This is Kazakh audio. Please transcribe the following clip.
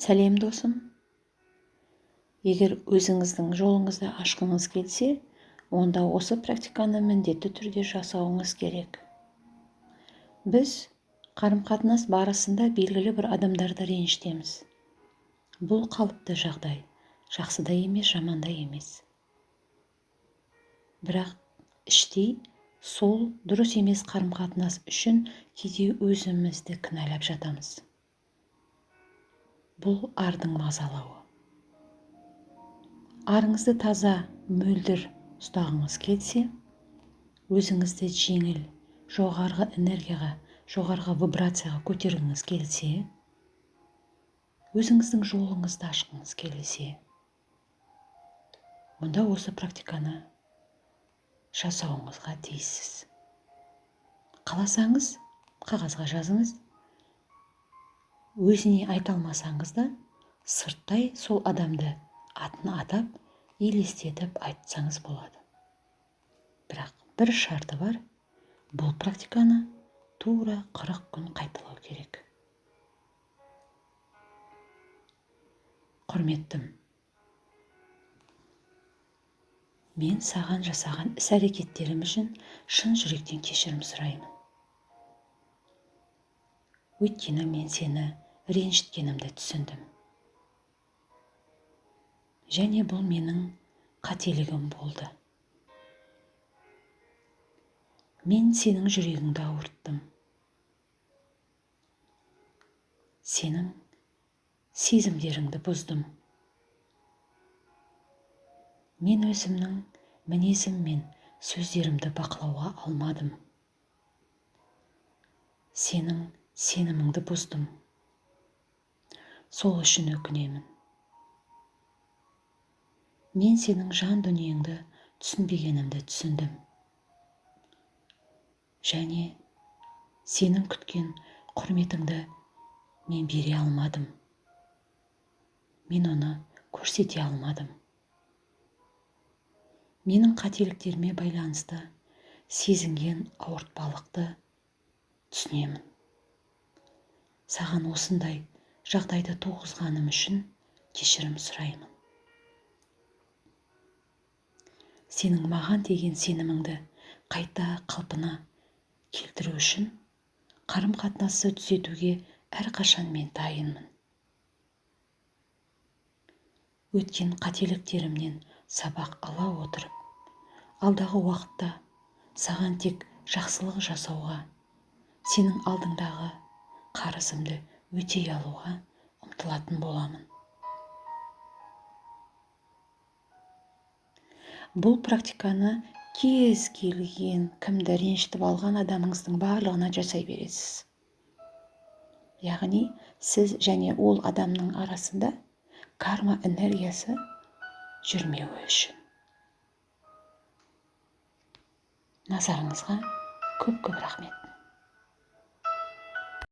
Сәлем, досым! Егер өзіңіздің жолыңызды ашқыңыз келсе, онда осы практиканы міндетті түрде жасауыңыз керек. Біз қарым-қатынас барысында белгілі бір адамдарды ренжітеміз. Бұл қалыпты жағдай, жақсы да емес, жаман да емес. Бірақ іштей сол дұрыс емес қарым-қатынас үшін кейде өзімізді кінәлап жатамыз. Бұл ардың мазалауы. Арыңызды таза, мөлдір ұстағыңыз келсе, өзіңізді жеңіл, жоғарғы энергияға, жоғарғы вибрацияға көтергіңіз келсе, өзіңіздің жолыңызды ашқыңыз келсе, онда осы практиканы жасауыңызға тиіссіз. Қаласаңыз, қағазға жазыңыз. Өзіне айта алмасаңыз да, сырттай сол адамды атын атап, елестетіп айтсаңыз болады. Бірақ бір шарты бар, бұл практиканы тура 40 күн қайталау керек. Құрметтім, мен саған жасаған іс-әрекеттерім үшін шын жүректен кешірім сұраймын. Өйткені мен сені ренжіткенімді түсіндім. Және бұл менің қателігім болды. Мен сенің жүрегіңді ауырттым. Сенің сезімдеріңді бұздым. Мен өзімнің мінезім мен сөздерімді бақылауға алмадым. Сенің сеніміңді бұздым. Сол үшін өкінемін. Мен сенің жан дүниеңді түсінбегенімді түсіндім. Және сенің күткен құрметіңді мен бере алмадым. Мен оны көрсете алмадым. Менің қателіктеріме байланысты сезінген ауыртпалықты түсінемін. Саған осындай жағдайды туғызғаным үшін кешірім сұраймын. Сенің маған деген сеніміңді қайта қалпына келтіру үшін қарым-қатынасты түзетуге әрқашан мен дайынмын. Өткен қателіктерімнен сабақ ала отырып, алдағы уақытта саған тек жақсылық жасауға, сенің алдыңдағы қарызымды өтей алуға ұмтылатын боламын. Бұл практиканы кез келген кімді ренжітіп алған адамыңыздың барлығына жасай бересіз. Яғни сіз және ол адамның арасында карма энергиясы жүрмеуі үшін. Назарыңызға көп-көп рахмет.